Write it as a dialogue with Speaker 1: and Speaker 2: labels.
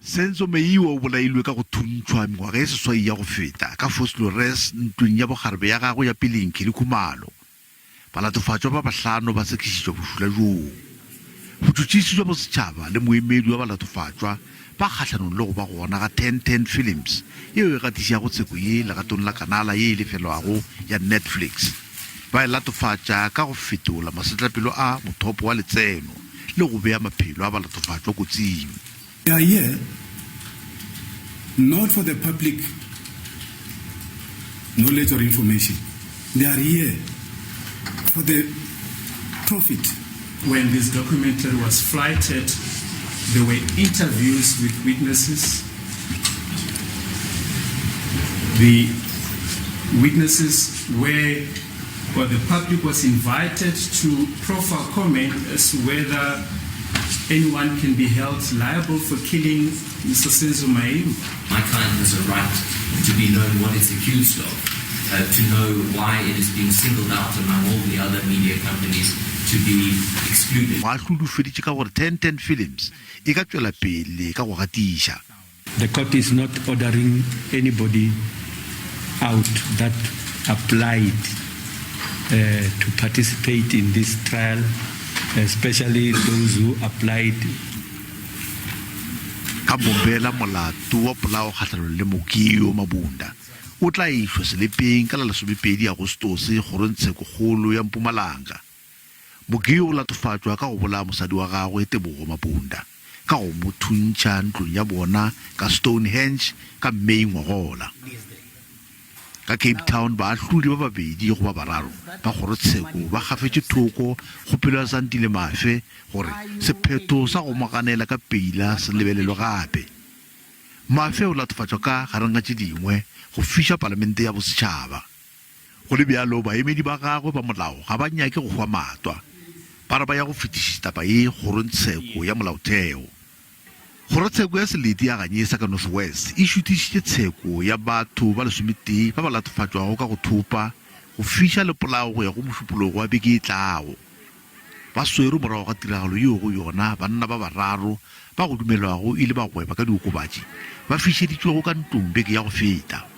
Speaker 1: Senzo Meyiwa o bolailwe ka go thuntšhwa mengwaga e seswai ya go feta ka Vosloorus ntlong ya bokgarebe ya gagwe ya peleng Kelly Khumalo. Balatofatšwa ba bahlano ba sekišitšwa bošula bjoo. Botšotšisi bja bosetšhaba le moemedi wa balatofatšwa ba kgahlanong le go ba gona ga Ten Ten Films yeo e gatišago tsheko ye legatong la kanala ye e lefelwago ya Netflix. Ba e latofatša ka go fetola masetlapelo a mothopo wa letseno le go bea maphelo a balatofatšwa kotsing.
Speaker 2: They are here not for the public knowledge or information. They are here for the profit.
Speaker 3: When this documentary was flighted, there were interviews with witnesses. The witnesses were, or the public was invited to proffer comment as to whether anyone can be held liable for killing Mr. Senzo Meyiwa.
Speaker 4: My client has a right to be known what it's accused of, uh, to know why it is being singled out among all the other media companies to be excluded.
Speaker 1: Moahlodi o feditše ka gore 1010 Films e ka tšwela pele ka go gatiša.
Speaker 5: The court is not ordering anybody out that applied uh, to participate in this trial, especially those who applied
Speaker 1: Ka Mbombela molato wa polao kgahlanong le Mokio Mabunda o tla išwa selepeng ka la lesomepedi Agostose kgorongtshekokgolo ya Mpumalanga. Mokio o latofatšwa ka go bolaya mosadi wa gagwe Tebogo Mabunda ka go mo thuntšha ntlong ya bona ka Stonehenge ka May ngwagola. Ka Cape Town, baahlodi ba babedi go ba bararo ba kgorotsheko ba gafetše thoko kgopelo ya Zandile Mafe gore sephetho sa go mo ganela ka peila se lebelelwe gape. Mafe o latofatšwa ka, gareng ga tše dingwe, go fiša Palamente ya Bosetšhaba. Go le bjalo, baemedi ba gagwe ba molao ga ba nyake go hwa matwa. Ba re ba ya go fetišiša taba ye kgorongtsheko ya molaotheo. Kgorotsheko ya Selete ya Ganyesa ka North West e šuthišitše tsheko ya batho ba lesometee ba ba latofatšwago ka go thopa, go fiša le polao go ya go Mošupologo wa beke e tlago. Ba swerwe morago ga tiragalo yeo go yona banna ba bararo ba go dumelwago e le bagweba ka diokobatši ba fišeditšwego ka ntlong beke ya go feta.